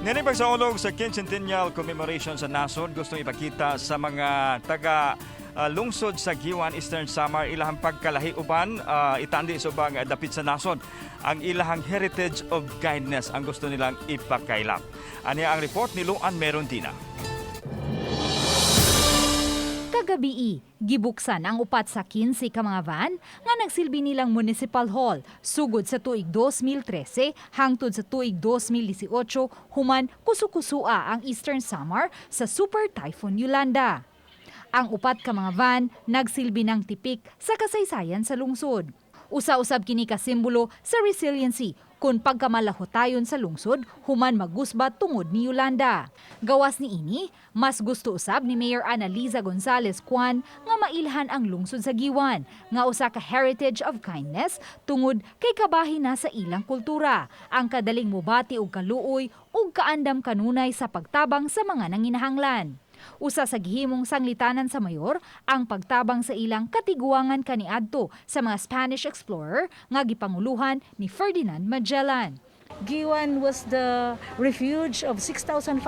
Niining pagsaulog sa Quincentennial Commemoration sa nasod, gustong ipakita sa mga taga lungsod sa Guiuan, Eastern Samar, ilahang pagkalahi uban itandi sa ubang dapit sa nasod. Ang ilahang heritage of kindness ang gusto nilang ipakaila. Ani ang report ni Luan Merondina. Kagabii, gibuksan ang upat sa 15 ka mga van nga nagsilbi nilang Municipal Hall sugod sa tuig 2013 hangtod sa tuig 2018 human kusukusua ang Eastern Samar sa Super Typhoon Yolanda. Ang upat ka mga van nagsilbi ng tipik sa kasaysayan sa lungsod. Usa-usab kini ka simbolo sa resiliency kun pagkamalahotayon sa lungsod human magusba tungod ni Yolanda. Gawas ni ini, mas gusto usab ni Mayor Annaliza Gonzales Kwan nga mailhan ang lungsod sa Guiuan nga usa ka heritage of kindness tungod kay kabahin na sa ilang kultura ang kadaling mubati og kaluoy ug kaandam kanunay sa pagtabang sa mga nanginahanglan. Usa sa gihimong sanglitanan sa mayor ang pagtabang sa ilang katiguangan kaniadto sa mga Spanish explorer nga gipanguluhan ni Ferdinand Magellan. Guiuan was the refuge of 6,500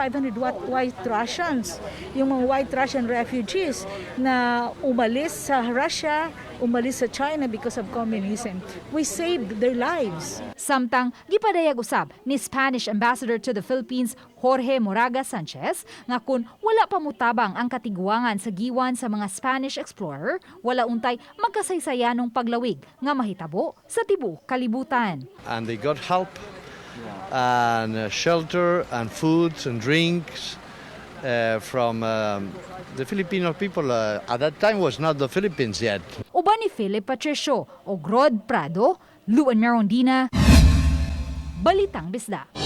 white Russians, yung mga white Russian refugees na umalis sa Russia, umalis sa China because of communism. We saved their lives. Samtang gipadayag usab ni Spanish Ambassador to the Philippines Jorge Moraga Sanchez nga kun wala pa mutabang ang katiguangan sa Guiuan sa mga Spanish explorer, wala untay magkasaysayanong paglawig nga mahitabo sa tibuok kalibutan. And they got help and shelter and foods and drinks from the Filipino people. At that time was not the Philippines yet. Uban ni Philip Patricio o Rod Prado, Luan Merondina, Balitang Bisda.